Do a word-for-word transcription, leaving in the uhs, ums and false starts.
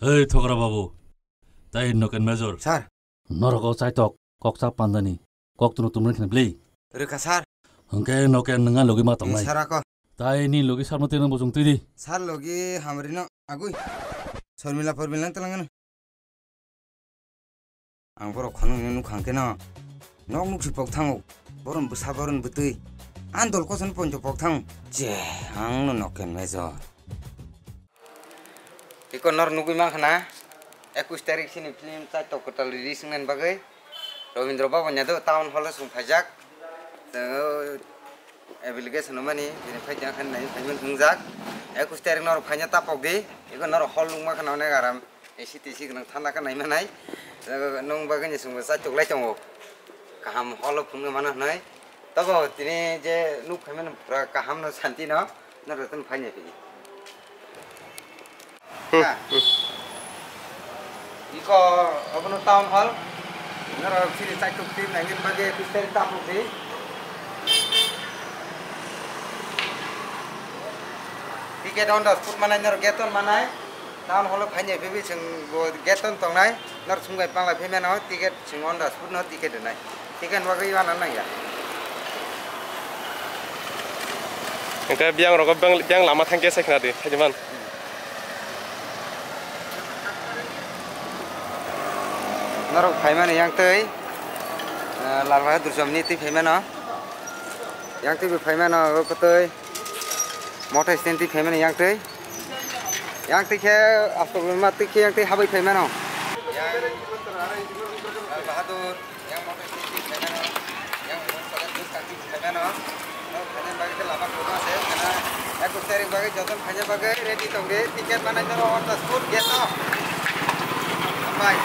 Hei, Thokra babu. Tai Noken Major. Sir. Norok o chaitok, kok chap pandani. Kok tunu tumreng khna bli. Rwkha, sir. Hwnkhe Noken nwnga logi ma tongnai. Sir, ako. Tai ni logi sir no tino bosong twi di. Sir, logi hamri no agui. Sormila pormila telang ano. Ang borok khonok ni nukha hwnkhe no. Nok nuksi pok thango. Boron bwsa boron bwtwi. Ang dol koson poncho pok thango. Je, ang no Noken Major. Iko nor nugui mankha na, ekush tarik sini film chaitok kwtal release wngnani bagwi Robindra Bhaban ya do town hall o chwng phaijak. Tei application rwmani, bini phaijak khe nai phaiman wngjak. Ekush tarik norok phaina tapok di, iko norok hall nukma khana onek aram, A C T C gwnang thanda khe nai manai. Tei nwng bagwi ni chwngbo chaitok lai tongo. Kaham hall o phunukna mano hwnwi. Tobo tini je nuk phaimani pura kaham no santi no. Norok tun phaini phi. Hmm. Ha. Iko obono town hall. Norok sini chaitok team nangin bagwi ekush tarik tapok di. Ticket on the spot manai norok gate on manai. Town hall o phaini phi chwng bo gate on tongnai. Norok chwng bai pangla phi mano ticket. Chwng on the spot no ticket rwnai. Ticket bagwi wana nangya. Hwnkhe biyang rogo biyang, biyang lama thangkhe sai khna di, thaiman. Norok phaimani yang twi, eh, Lal Bahadur Jamni twi phaimano. Yang twi bo phaimano, obo twi. Motor stand twi phaimani yang twi. Yang twi khe aswk ma twi khe yang twi habwi phaimano. Yang Lal Bahadur, yang motor stand twi phaimano. Yang motor stand twi phaimano. Norok phaina bagwi khe lama kwbangma se, khana ekush tarik bagwi joto phaina bagwi ready tong di. Ticket manai norok on the spot gate o. Hambai.